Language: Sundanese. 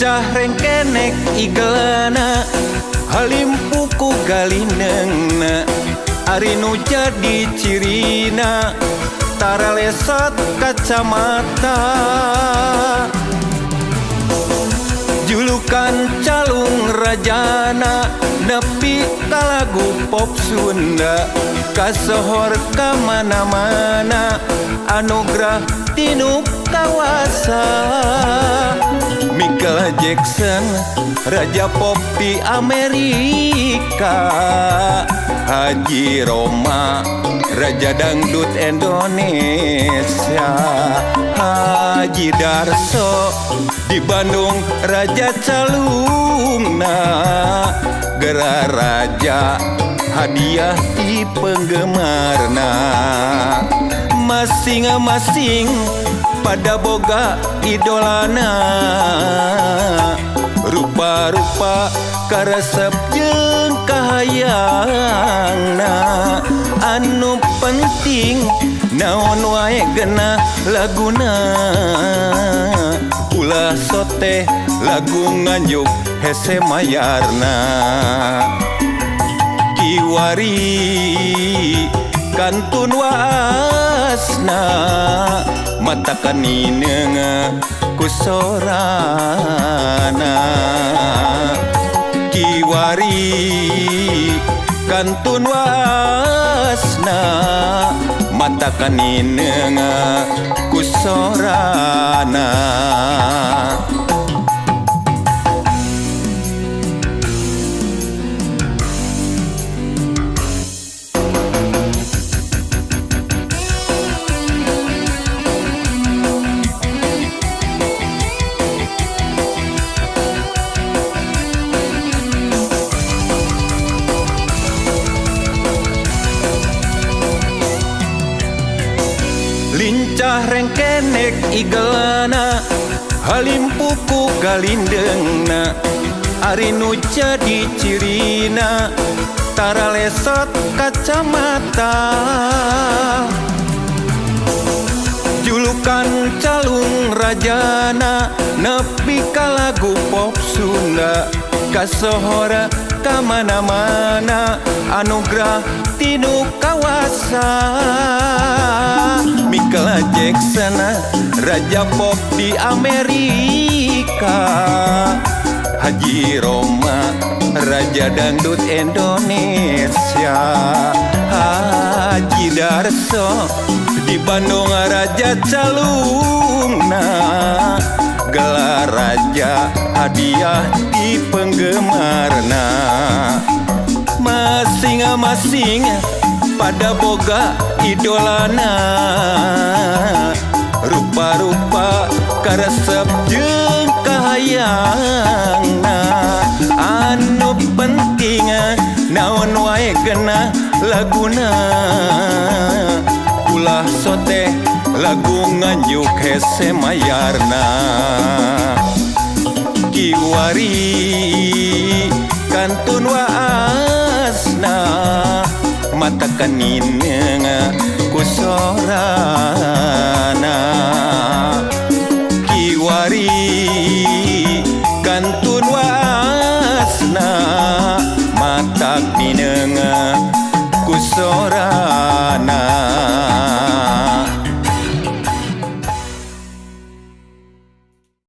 Lincah rengkenek igelana, halimpu ku galinengna, ari nu jadi cirina tara lesot kacamata. Julukan calung rajana nepi ka lagu pop Sunda, kasohor ka mana-mana anugerah tinu kawasa. Michael Jackson raja pop di Amerika, Haji Rhoma raja dangdut Indonesia, Haji Darso di Bandung raja calungna, gelar raja hadiah ti penggemarna. Masing-masing pada boga idolana, rupa-rupa karesep jeung kahayangna. Anu penting naon wae genah laguna, ulah soteh lagu nganjuk hese mayarna. Kiwari kantun waasna, mata kaninenga ku sorana. Kiwari kantun waasna, mata kaninenga ku sorana. Lincah rengkenek igelana, halimpu ku galindengna, ari nu jadi cirina tara lesot kacamata. Julukan calung rajana nepi ka lagu pop Sunda, kasohora ka mana-mana anugerah tinu kawasa. Michael Jackson raja pop di Amerika, Haji Rhoma raja dangdut Indonesia, Haji Darso di Bandung raja calungna, gelar raja hadiah di penggemarna. Masing-masing pada boga idolana, rupa-rupa karesep jeung kahayangna. Anu penting naon wae genah laguna, ulah soteh lagu nganjuk hese mayarna. Kiwari kantun waasna, mata kaninenga ku sorana. Kiwari kantun waasna, mata kaninenga ku sorana.